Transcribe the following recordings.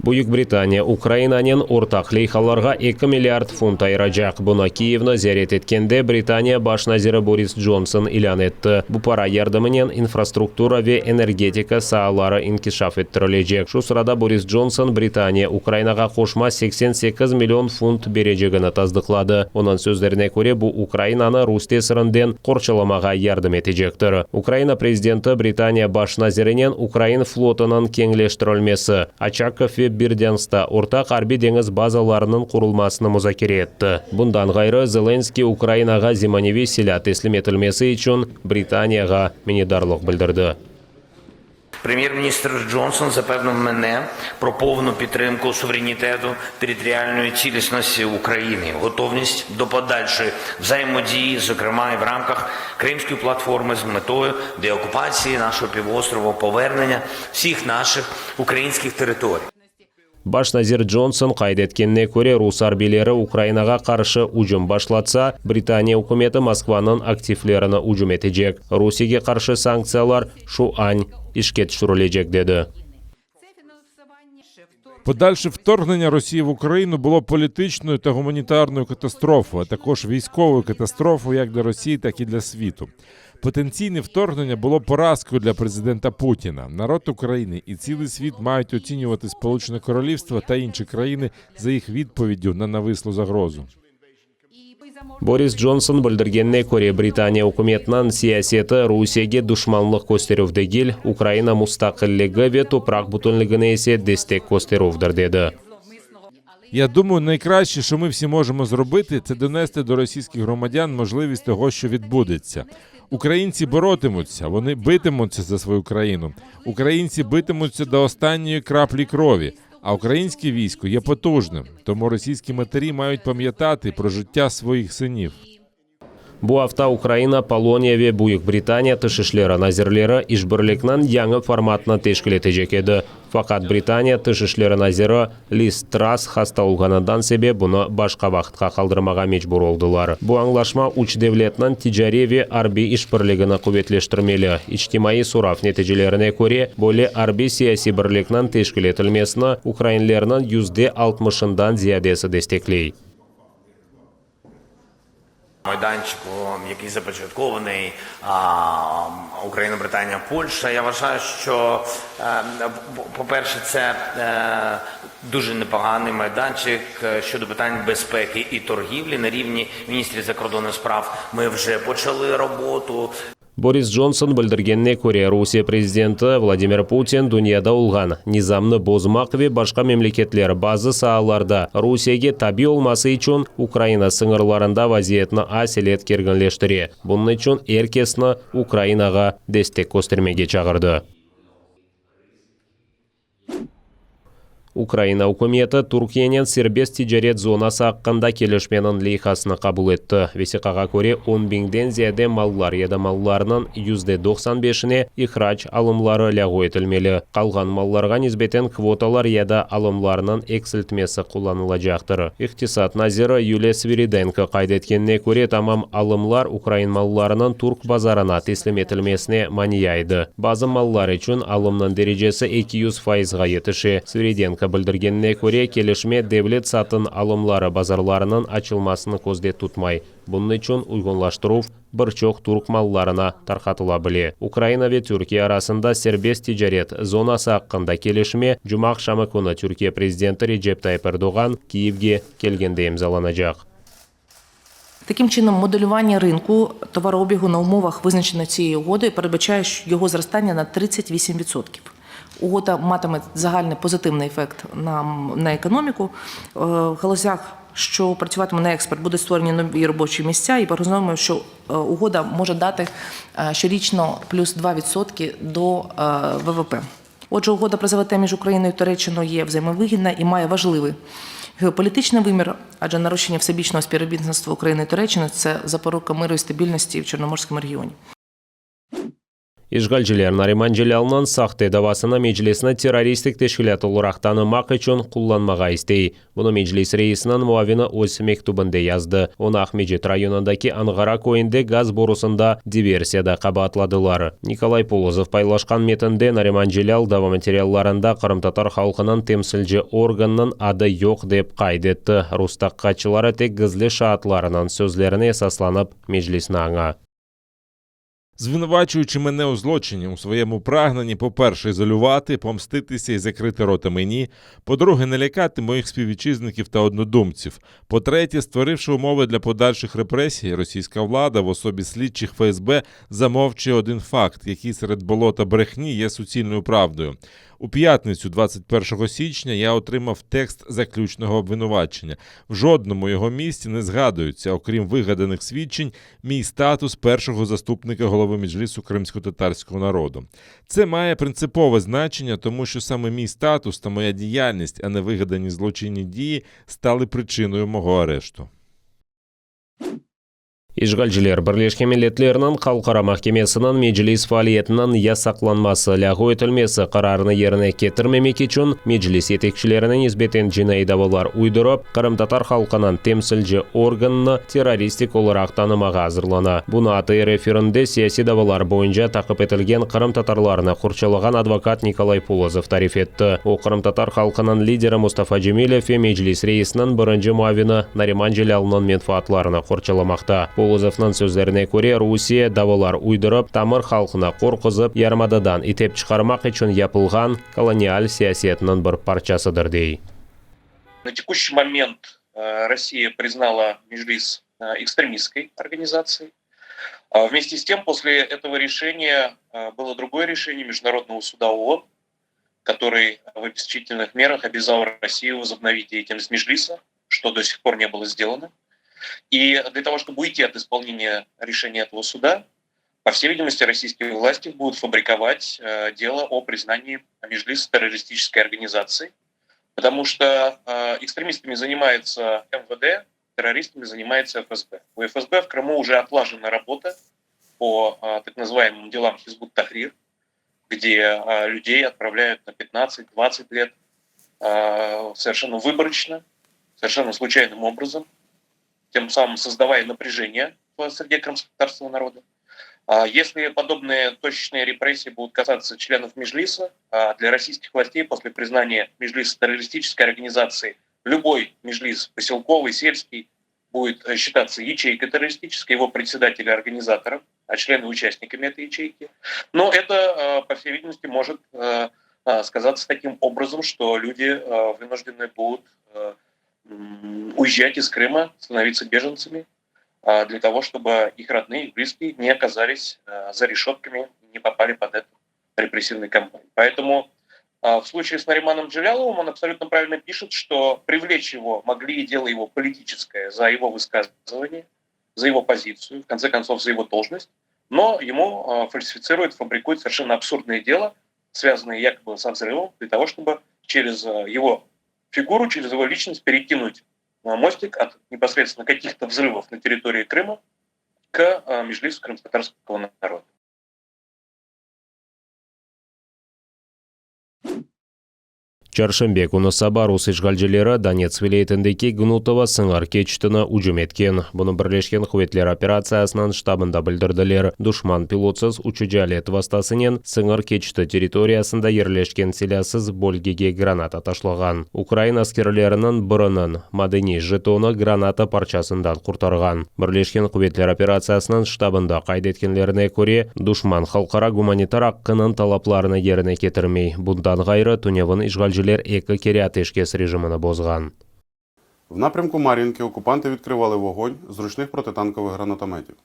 Büyük Britaniya Ukrainanen ortaq leyhalarğa eki milliard funt ayıracaq. Bunı Kiyevni ziyaret etkende Britaniya baş naziri Boris Conson ilân etti. Bu para yardımınen infrastruktura ve energetika saaları inkişaf ettirilecek. Şu sırada Boris Conson Britaniya Ukrainağa qoşma 88 million funt berecegini tasdıqladı. Onıñ sözlerine köre, bu Ukrainanı rus tesirinden qorçalamağa yardım etecektir. Ukraina prezidenti Britaniya baş nazirinen ukrain flotunıñ keñleştirilmesi, Oçakov ve Berdânskta ortaq arbiy-deñiz bazalarınıñ qurulmasını muzakere etti. Bundan ğayrı, Zelenskıy Ukrainağa zemaneviy silâ teslim etilmesi içün Britaniyağa minnetdarlıq bildirdi. Premyer-ministr Conson zapevnив mene pro povnu pidtrimku suverenitetu, teritorialnoyi tsilisnosti Ukrainy, gotovnist do podalşoyi vzayemodii, zokrema i v ramkah Krimskoyi platformy z metoyu deokupatsiyi našogo pivostrovu, povernenya vsih naših ukrainskih teritoriy. Baş nazir Conson qayd etkenine köre, rus arbiyleri Ukrainağa qarşı ücüm başlatsa, Britaniya ükümeti Moskvanıñ aktivlerini ücüm etecek, Rusiyege qarşı sanktsiyalar şu añ işke tüşürilecek, dedi. Подальше вторгнення Росії в Україну було політичною та гуманітарною катастрофою, а також військовою катастрофою як для Росії, так і для світу. Потенційне вторгнення було поразкою для президента Путіна. Народ України і цілий світ мають оцінювати Сполучене Королівство та інші країни за їх відповіддю на навислу загрозу. Boris Conson bildirgenine köre, Britaniya ükümetiniñ siyaseti Rusiyege duşmanlıq kösterüv degil, Ukraina mustaqilligi ve topraq bütünligine ise destek kösterüvdir, dedi. Я думаю, найкраще, що ми всі можемо зробити, це донести до російських громадян можливість того, що відбудеться. Українці боротимуться, вони битимуться за свою країну. Українці битимуться до останньої краплі крові. А українське військо є потужним, тому російські матері мають пам'ятати про життя своїх синів. Bu afta Ukraina, Poloniya ve Büyük Britaniya tış işleri nazirleri işbirlikniñ yañı formatını teşkil etecek edi. Faqat Britaniya tış işleri naziri Liz Trass hasta olğanından sebep bunı başqa vaqıtqa qaldırmağa mecbur oldılar. Bu añlaşma üç devletniñ ticariy ve arbiy işbirligini quvetleştirmeli. İçtimaiy sorav neticelerine köre, böyle arbiy-siyasiy birlikniñ teşkil etilmesini ukrainlerniñ yüzde altmışından ziyadesi destekley. Maydançıku, який започаткований Україна, Британія, Польща. Я вважаю, що, по-перше, це дуже непоганий майданчик щодо питань безпеки і торгівлі. На рівні міністрів закордонних справ ми вже почали роботу. Boris Conson bildirgenine köre, Rusiye prezidenti Vladimir Putin dünyada olğan nizamnı bozmaq ve başqa memleketler bazı saalarda Rusiyege tabi olması içün Ukraina sıñırlarında vaziyetni aselet kerginleştire. Bunıñ içün er kesni Ukrainağa destek köstermege çağırdı. Ukraina ükümeti Türkiyenen serbest ticaret zonası aqqında kelişmeniñ leyhasını qabul etti. Vesiqağa köre, on biñden ziyade mallar ya da mallarnıñ %95-ine ihrac alımları lâğu etilmeli, qalğan mallarğa nisbeten kvotalar ya da alımlarnıñ eksiltmesi qullanılacaqtır. İqtisat naziri Yuliya Sviridenko qayd etkenine köre, tamam alımlar ukrain mallarınıñ türk bazarına teslim etilmesine mania edi. Bazı mallar içün alımnıñ derecesi 200 fayızğa yetişe. Sviridenko bildirgenine köre, kelişme devlet satın alımları bazarlarınıñ açılmasını közde tutmay, bunıñ içün uyğunlaştıruv bir çoq türk mallarına tarqatıla bile. Ukraina ve Türkiye arasında serbest ticaret zonası aqqında kelişme cumaaqşamı künü Türkiye prezidenti Recep Tayip Erdoğan Kiyevge kelgende imzalanacaq. Таким чином, моделювання ринку товарообігу на умовах, визначених цією угодою, передбачає його зростання на 38%. Угода матиме загальний позитивний ефект на, на економіку. В галузях, що працюватиме на експорт, будуть створені нові робочі місця і прогнозуємо, що угода може дати щорічно плюс 2% до ВВП. Отже, угода про ЗВТ між Україною і Туреччиною є взаємовигідна і має важливий геополітичний вимір, адже нарощення всебічного співробітництва України і Туреччини – це запорука миру і стабільності в Чорноморському регіоні. İşğalciler Nariman Celâlnıñ sahte davasını Meclisni terroristik teşkilât olaraq tanımaq içün qullanmağa istey. Bunı Meclis reisiniñ muavini öz mektübinde yazdı. Onı Aqmecit rayonındaki Anğara köyünde gaz borusında diversiyada qabaatladılar. Nikolay Polozov paylaşqan metinde Nariman Celâl dava materiallarında qırımtatar halqınıñ temsilci organınıñ adı yoq dep qayd etti. Rus taqiqatçıları tek gizli şaatlarınıñ sözlerine esaslanıp Meclisni aña. Звинувачуючи мене у злочині у своєму прагненні, по-перше, ізолювати, помститися і закрити рота мені, по-друге, не лякати моїх співвітчизників та однодумців, по-третє, створивши умови для подальших репресій, російська влада в особі слідчих ФСБ замовчує один факт, який серед болота брехні є суцільною правдою. У п'ятницю, 21 січня, я отримав текст заключного обвинувачення. В жодному його місці не згадується, окрім вигаданих свідчень, мій статус першого заступника голови Меджлісу кримськотатарського народу. Це має принципове значення, тому що саме мій статус та моя діяльність, а не вигадані злочинні дії, стали причиною мого арешту. İşğalciler Birleşken Milletlerniñ Halqara mahkemesiniñ Meclis faaliyetiniñ yasaqlanması, lâğu etilmesi qararını yerine ketirmemek içün Meclis yetekçilerine nisbeten cinaiy davalar uydurıp, qırımtatar halqınıñ temsilci organını terroristik olaraq tanımağa azırlana. Bunı ATR efirinde siyasiy davalar boyunca taqip etilgen qırımtatarlarnı qorçalağan advokat Nikolay Polozov tarif etti. O, qırımtatar halqınıñ lideri Mustafa Cemilev ve Meclis reisiniñ birinci muavini Nariman Celâlnıñ menfaatlarını qorçalamaqta. Polozovnıñ sözlerine köre, Rusiye, davalar uydurıp, tamır halqnı qorquzıp, yarımadadan itep çıqarmaq içün yapılğan kolonial siyasetiniñ bir parçasıdır, dey. На текущий момент Россия признала Межлис экстремистской организацией. Вместе с тем, после этого решения было другое решение Международного суда ООН, который в обеспечительных мерах обязал Россию возобновить деятельность Межлиса, что до сих пор не было сделано. И для того, чтобы уйти от исполнения решения этого суда, по всей видимости, российские власти будут фабриковать дело о признании Межлиса террористической организацией, потому что экстремистами занимается МВД, террористами занимается ФСБ. У ФСБ в Крыму уже отлажена работа по так называемым делам Хизбут Тахрир, где людей отправляют на 15-20 лет совершенно выборочно, совершенно случайным образом, тем самым создавая напряжение в среде крымско-татарского народа. Если подобные точечные репрессии будут касаться членов Межлиса, для российских властей после признания Межлиса террористической организацией любой Межлис, поселковый, сельский, будет считаться ячейкой террористической, его председатели организатором, а члены участниками этой ячейки. Но это, по всей видимости, может сказаться таким образом, что люди вынуждены будут уезжать из Крыма, становиться беженцами, для того, чтобы их родные, их близкие не оказались за решетками, не попали под эту репрессивную кампанию. Поэтому в случае с Нариманом Джеляловым он абсолютно правильно пишет, что привлечь его могли и дело его политическое за его высказывание, за его позицию, в конце концов, за его должность, но ему фальсифицируют, фабрикуют совершенно абсурдное дело, связанное якобы со взрывом, для того, чтобы через его фигуру, через его личность перекинуть мостик от непосредственно каких-то взрывов на территории Крыма к Межлису крымско-татарского народа. Çarşenbe künü saba rus işğalcileri Donetsk vilâyetindeki Gnutovo sıñır keçitini ücüm etken. Bunı Birleşken quvetler operatsiyasınıñ ştabında bildirdiler. Duşman pilotsız uçucı alet vastasınen sıñır keçiti territoriyasında yerleşken silâsız bölgege granata taşlağan. Ukrain askerleriniñ biriniñ madeniy jetonı granata parçasından qurtarğan. Birleşken quvetler operatsiyasınıñ ştabında qayd etkenlerine köre, duşman halqara gumanitar aqqınıñ talaplarını yerine ketirmey. Bundan ğayrı, tünevin işğalciler eki kere ateşkes rejimini bozğan. В напрямку Мар'їнки окупанти відкривали вогонь з ручних протитанкових гранатометів.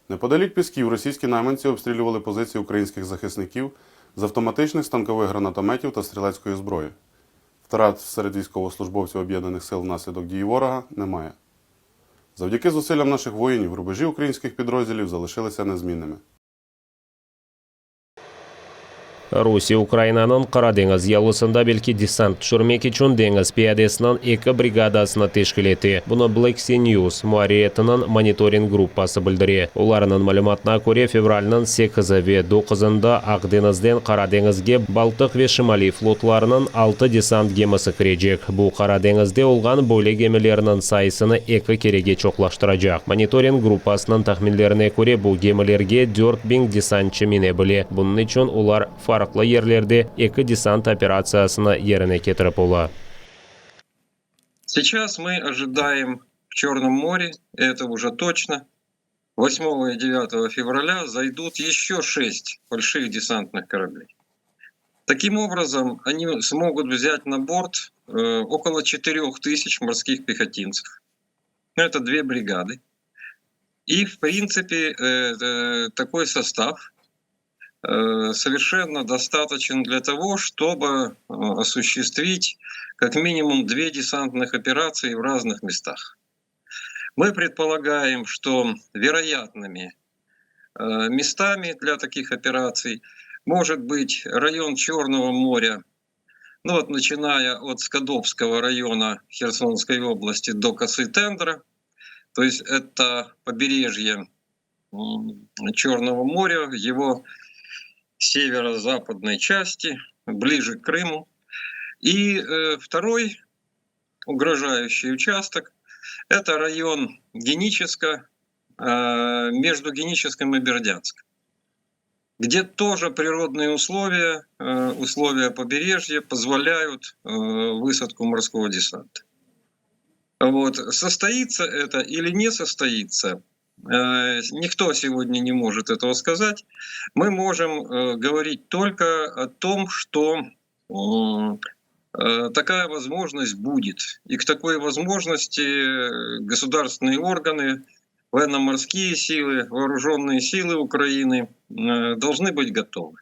Неподалік Пісків російські найманці обстрілювали позиції українських захисників з автоматичних станкових гранатометів та стрілецької зброї. Втрат серед військовослужбовців Об'єднаних сил внаслідок дії ворога немає. Завдяки зусиллям наших воїнів рубежі українських підрозділів залишилися незмінними. Rusiye Ukrainanıñ Qara deñiz yalısında belki desant tüşürmek içün deñiz piyadesiniñ eki brigadasını teşkil ete. Bunı Black Sea News muarririyetiniñ monitoring gruppası bildire. Olarnıñ malümatına köre, fevralniñ sekizi ve doquzında Aq deñizden Qara deñizge Baltıq ve Şimaliy flotlarınıñ altı desant gemisi kirecek. Bu, Qara deñizde olğan böyle gemilerniñ sayısını eki kerege çoqlaştıracaq. Monitoring gruppasınıñ tahminlerine köre, bu gemilerge 4000 desantçı mine bile, bunıñ içün olar farqlı yerlerde eki desant operatsiyasını yerine ketirip ola. Сейчас мы ожидаем в Черном море, это уже точно, 8 и 9 февраля зайдут еще 6 больших десантных кораблей. Таким образом, они смогут взять на борт около 4000 морских пехотинцев. Это две бригады. И, в принципе, такой состав совершенно достаточен для того, чтобы осуществить как минимум две десантных операции в разных местах. Мы предполагаем, что вероятными местами для таких операций может быть район Черного моря, ну вот начиная от Скадовского района Херсонской области до косы Тендра, то есть это побережье Черного моря, в его северо-западной части, ближе к Крыму. И второй угрожающий участок – это район Геническа, между Геническом и Бердянском, где тоже природные условия, условия побережья позволяют высадку морского десанта. Вот. Состоится это или не состоится, никто сегодня не может этого сказать. Мы можем говорить только о том, что такая возможность будет. И к такой возможности государственные органы, военно-морские силы, вооруженные силы Украины должны быть готовы.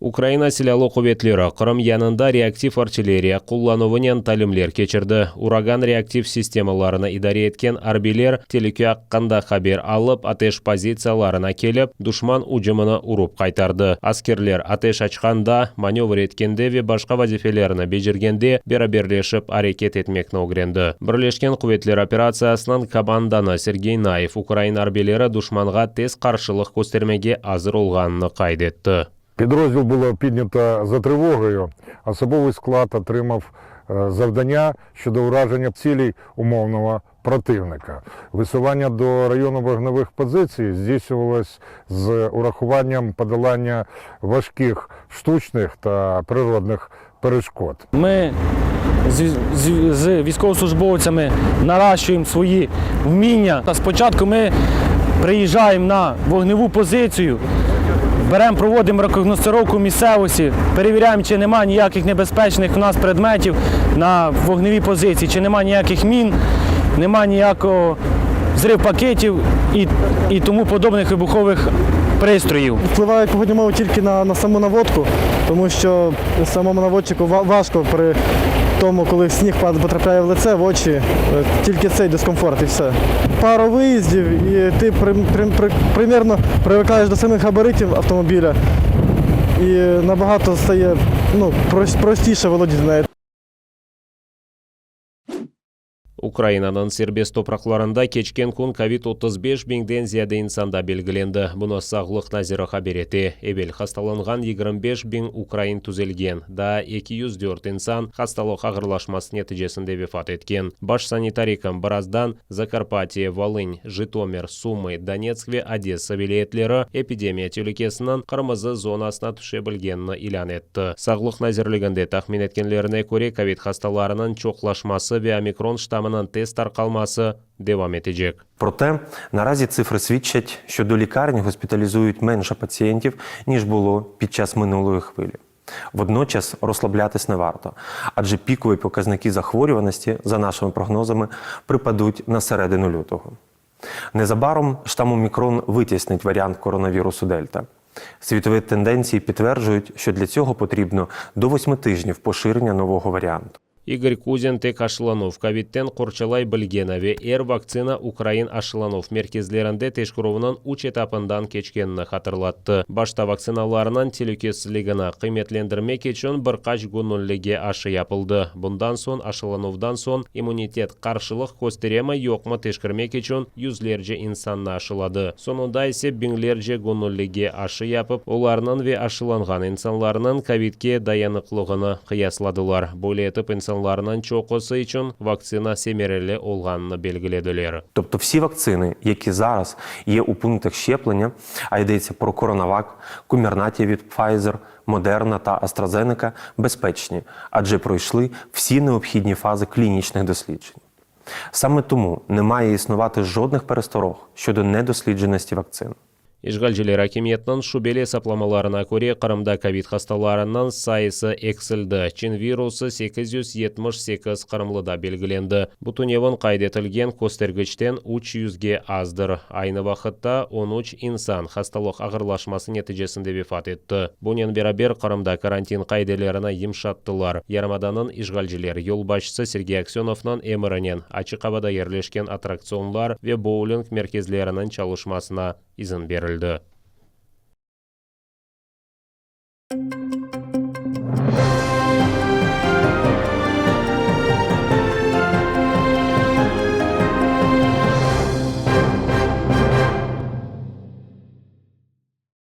Ukraina Silâlı quvetleri Qırım yanında reaktiv artilleriya qullanuvınen talimler keçirdi. Uragan reaktiv sistemalarını idare etken arbiyler telüke aqqında haber alıp, ateş pozitsiyalarına kelip, duşman ücümini urıp qaytardı. Askerler ateş açqanda, manövr etkende ve başqa vazifelerni becergende beraberleşip areket etmekni ögrendi. Birleşken quvetler operatsiyasınıñ komandanı Sergey Nayev ukrain arbiyleri duşmanğa tez qarşılıq köstermege azır olğanını qayd etti. Підрозділ було піднято за тривогою. Особовий склад отримав завдання щодо ураження цілей умовного противника. Висування до району вогневих позицій здійснювалось з урахуванням подолання важких штучних та природних перешкод. Ми з військовослужбовцями наращуємо свої вміння. Та спочатку ми приїжджаємо на вогневу позицію, беремо, проводимо рекогносцировку місцевості, перевіряємо, чи немає ніяких небезпечних у нас предметів на вогневій позиції, чи немає ніяких мін, немає ніякого взрыв пакетів і тому подобних вибухових пристроїв. Впливають погодні умови тільки на саму наводку, тому що самому наводчику важко при тому, коли сніг потрапляє в лице, в очі, тільки цей дискомфорт і все. Пару виїздів, і ти примірно привикаєш до самих габаритів автомобіля, і набагато стає, ну, простіше володіти нею. Ukrainanıñ serbest topraqlarında keçken kün kovid 35 biñden ziyade insanda belgilendi. Bunı Sağlıq naziri haber ete. Evel hastalanğan 25 biñ ukrain tüzelgen. Daa 204 insan hastalıq ağırlaşması neticesinde vefat etken. Baş sanitar ekim birazdan Zakarpatye, Volın, Jıtomir, Sumı, Donetsk ve Odessa vilâyetleri epidemiya telükesiniñ qırmızı zonasına tüşe bilgenini ilân etti. Sağlıq nazirliginde tahmin etkenlerine köre, kovid hastalarınıñ çoqlaşması ve omikron ştammınıñ tez tarqalması devam etecek. Проте наразі цифри свідчать, що до лікарень госпіталізують менше пацієнтів, ніж було під час минулої хвилі. Водночас розслаблятись не варто, адже пікові показники захворюваності, за нашими прогнозами, припадуть на середину лютого. Незабаром штам Омікрон витіснить варіант коронавірусу Дельта. Світові тенденції підтверджують, що для цього потрібно до 8 тижнів поширення нового варіанту. İgor Kuzin tek aşılanuv kövidten qorçalay bilgeni ve er vaktsina ukrain aşılanuv merkezlerinde teşkerüvniñ üç etapından keçkenini hatırlattı. Başta vaktsinalarnıñ telükesizligini qıymetlendirmek içün bir qaç göñüllige aşı yapıldı. Bundan soñ aşılanuvdan soñ immunitet qarşılıq kösteremi yoqmı teşkermek içün yüzlerce insannı aşıladı. Soñunda ise biñlerce göñüllige aşı yapıp, olarnıñ ve aşılanğan insanlarnıñ kövidke dayanıqlığını qıyasladılar. Böyle etip, insanlarnıñ çoqusı içün vaktsina semereli olğanını belgilediler. Тобто всі вакцини, які зараз є у пунктах щеплення, а йдеться про Коронавак, Кумірнаті від Pfizer, Moderna та AstraZeneca, безпечні, адже пройшли всі необхідні фази клінічних досліджень. Саме тому не має існувати жодних пересторог щодо недослідженості вакцин. İşğalciler akimiyetiniñ şübeli esaplamalarına köre, Qırımda kövid hastalarınıñ sayısı eksildi, çin virusı 878 qırımlıda belgilendi. Bu tünevin qayd etilgen köstergiçten üç yüzge azdır. Aynı vaqıtta on üç insan hastalıq ağırlaşması neticesinde vefat etti. Bunen beraber, Qırımda karantin qaidelerini yımşattılar. Yarımadanıñ işğalciler yolbaşçısı Sergey Aksönovnıñ emirinen açıq avada yerleşken attraktsionlar ve bouling merkezleriniñ çalışmasına izin berildi.